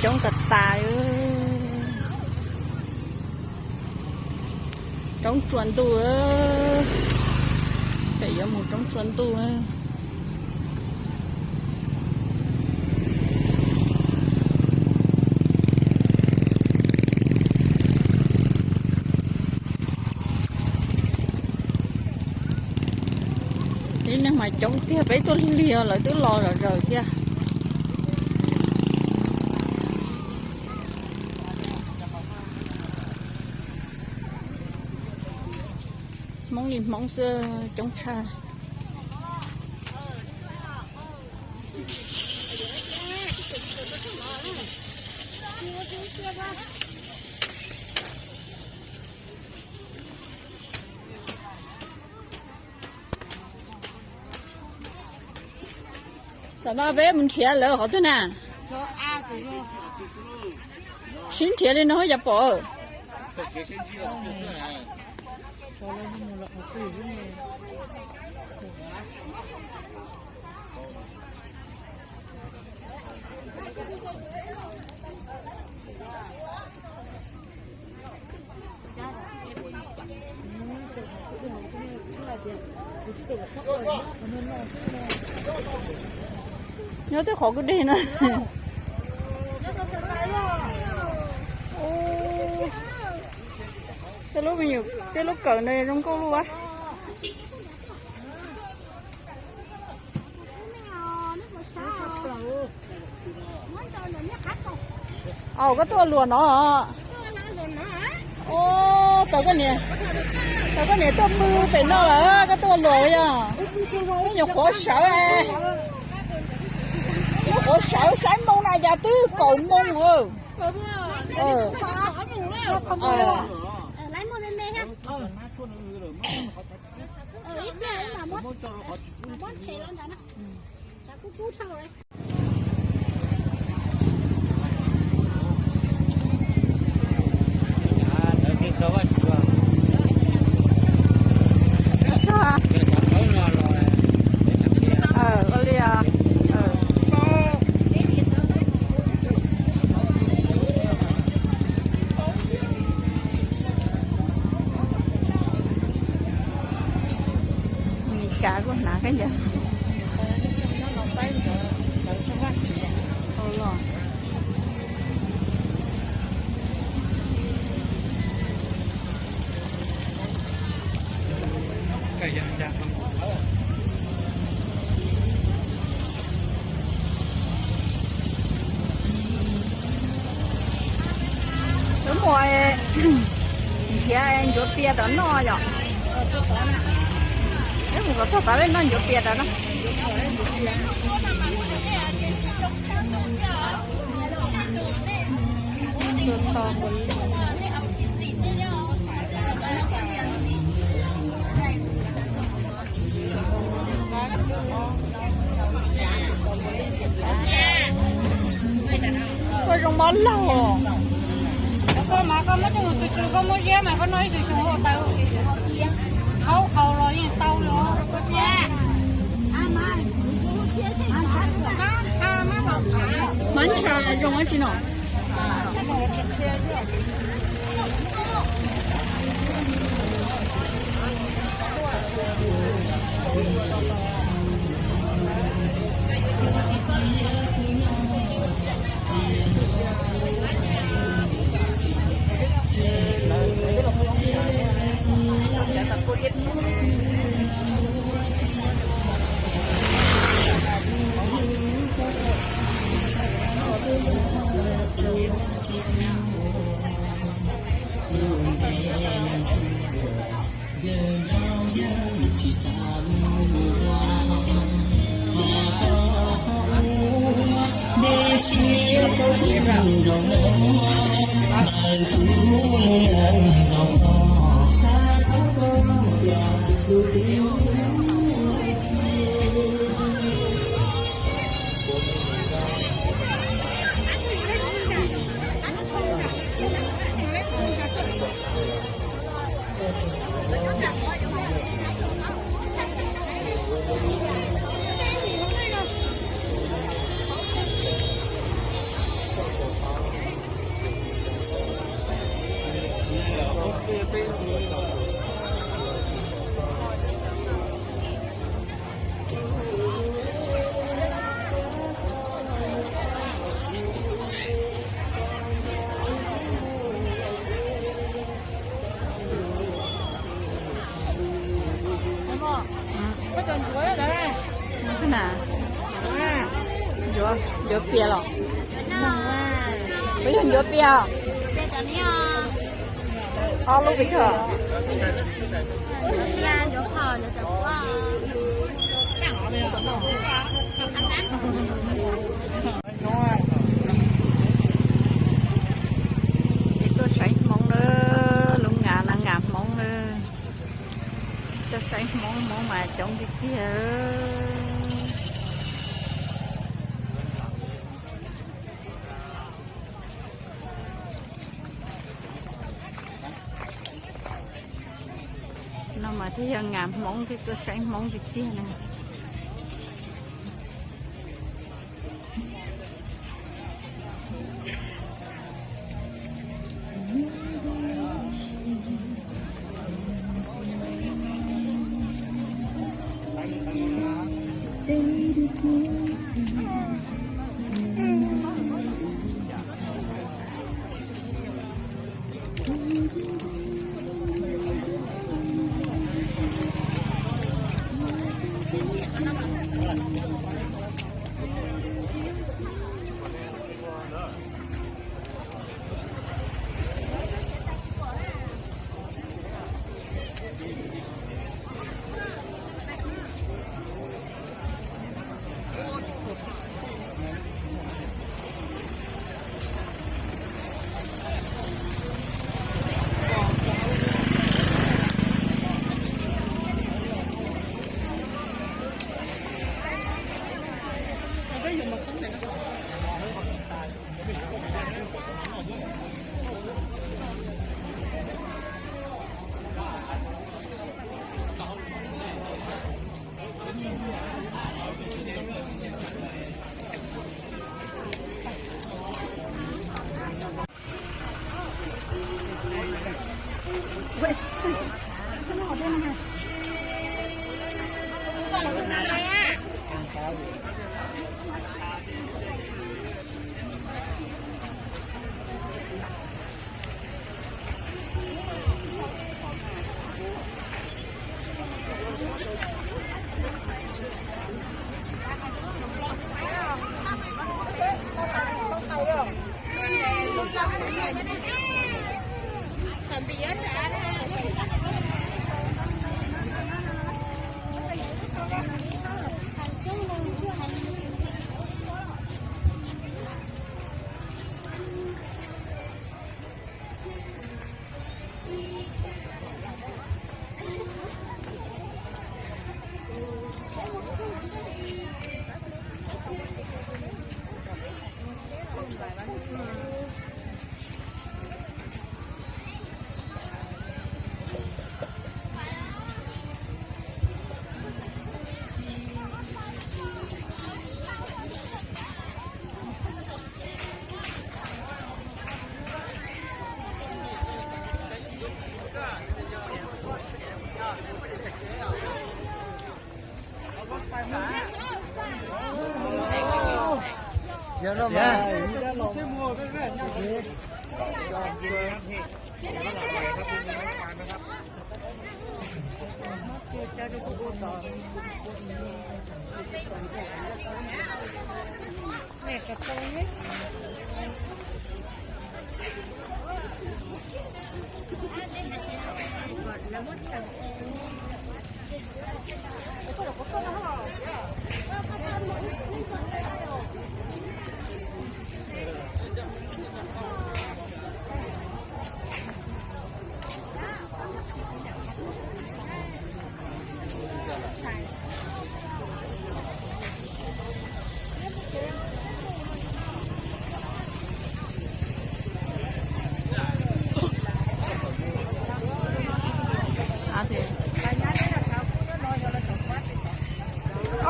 Coob tas tas. Roob txua ntuj. Pem yuav mus roob txua ntuj. Tib neeg mas coob tiag, peb tuaj lig lig lawv twb los zom zaws thiab. Hmoob li Hmoob xwb coob tshaj. Tam no peb mus nrhiav lawv qhov twg na? Sib nrhiav li no yog pom. Nyob tej qhov kuj deg no. Tej lub me nyuam, tej lub kawm no zoo nkauj lub a. Au, koj tuaj luam no. Au, tau koj niam tuaj pw pem no lawm, koj tuaj luam yog. Nyuam qhuav sawv, nyuam qhuav sawv saib moo na cas twb kaum moo. Xav kuj hnav kab ncas. Wb mus nrhiav ncuav pias rau noj yom. Wb mus kom txog tas peb noj ncuav pias rau na. Koj zoo mob laug. Koj mas koj muab coj mus txug txug koj muab ziab mas koj noj ib tug xyoo ua tau. Haub qau los yeej tau li. Mab ntsha zoo dab tsi no? Ncuav pias los? Puas yog ncuav pias? Ob lub pes tsawg? Tuaj saib Hmoob na, lub nga na, nga Hmoob na. Tuaj saib Hmoob, Hmoob mas coob tiag tiag. No mas thiaj yog nga Hmoob thiab, tuaj saib Hmoob tiag tiag na.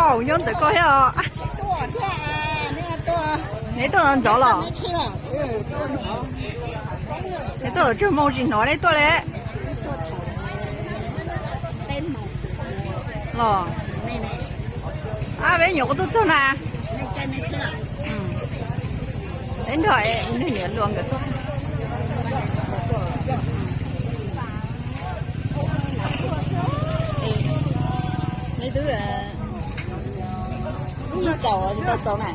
Au, nyob ntawm koj thiab os. Neb tuaj ntxov los? Neb tuaj tsawg moos tsis hnov neb tuaj li. Los, ab, peb nyuam qhuav tuaj txog na. Peb nrog niam hluas nkawd tuaj. Neb twb tsis tau txaus na.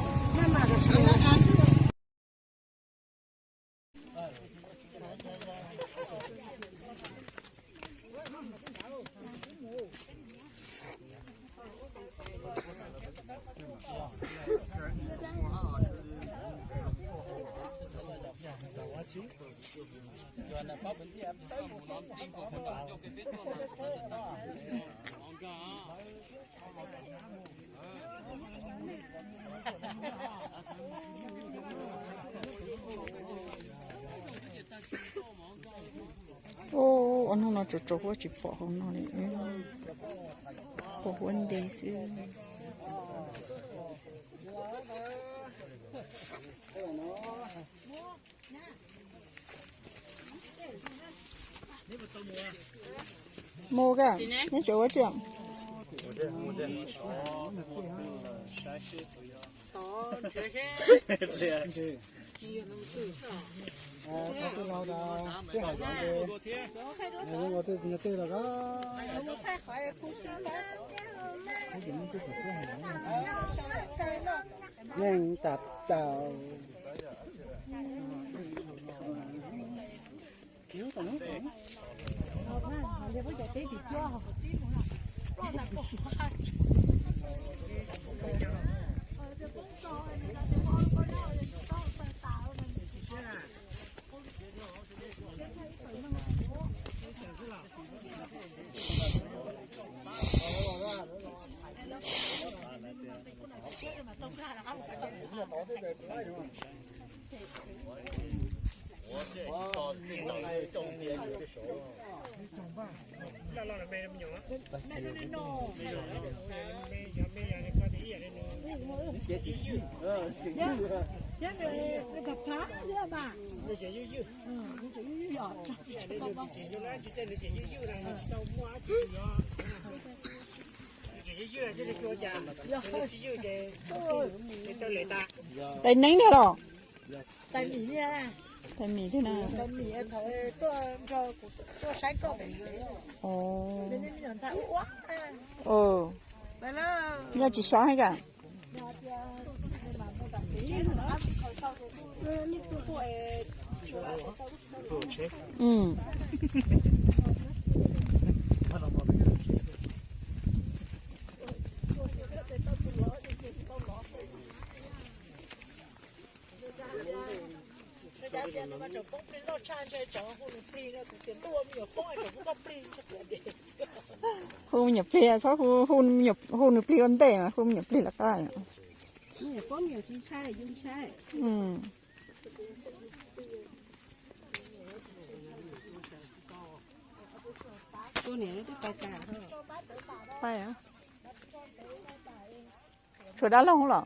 Ua hnub no tsaus tsaus huab tsis pom hauv no li, pom huab nti xwb. Mus ka, neb tseem ua tsi? Neeg tas tau. Tais neeb thiab los? Tais mis thiab na. Yog tsis sab heev cas? Hu me nyuam plig, txhob hu, hu nws plig ua ntej mas hu me nyuam plig lawv qab. Tshuav dab laug los?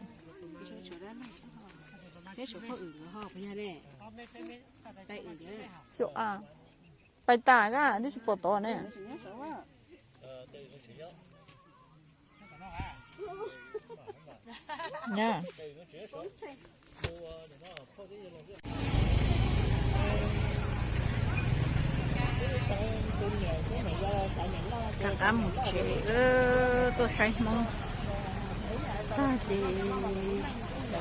Pais tas kab twb tsis pom tod ne. Rov qab mus tsev, tuaj saib Hmoob tag ces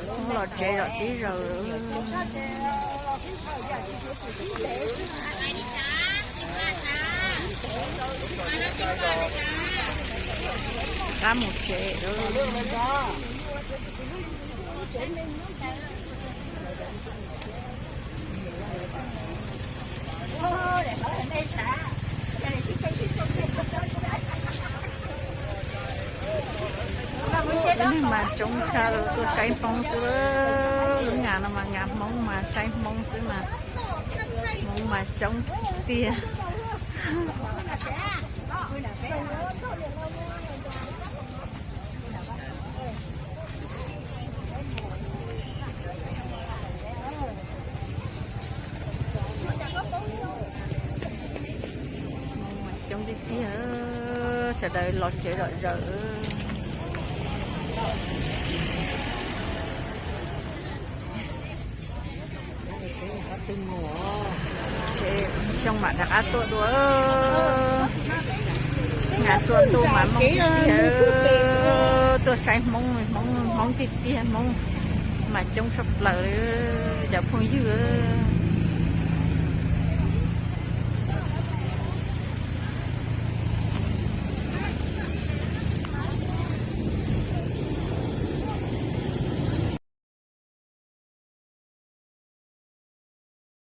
Hmoob los tsev zom tib zaug. Rov qab mus tsev. Neeg mas coob tshaj, tuaj saib Hmoob xwb. Lub ngas no mas ngas Hmoob mas saib Hmoob xwb mas. Hmoob mas coob tiag. Coob tiag tiag, sawv daws los tsev zom zaws. Xyoo mam rov qab tuaj dua. Ngas txhua ntuj mas Hmoob tiag tiag, tuaj saib Hmoob, Hmoob, Hmoob tiag tiag, Hmoob. Mas coob tshaj plaws li cov phooj ywg.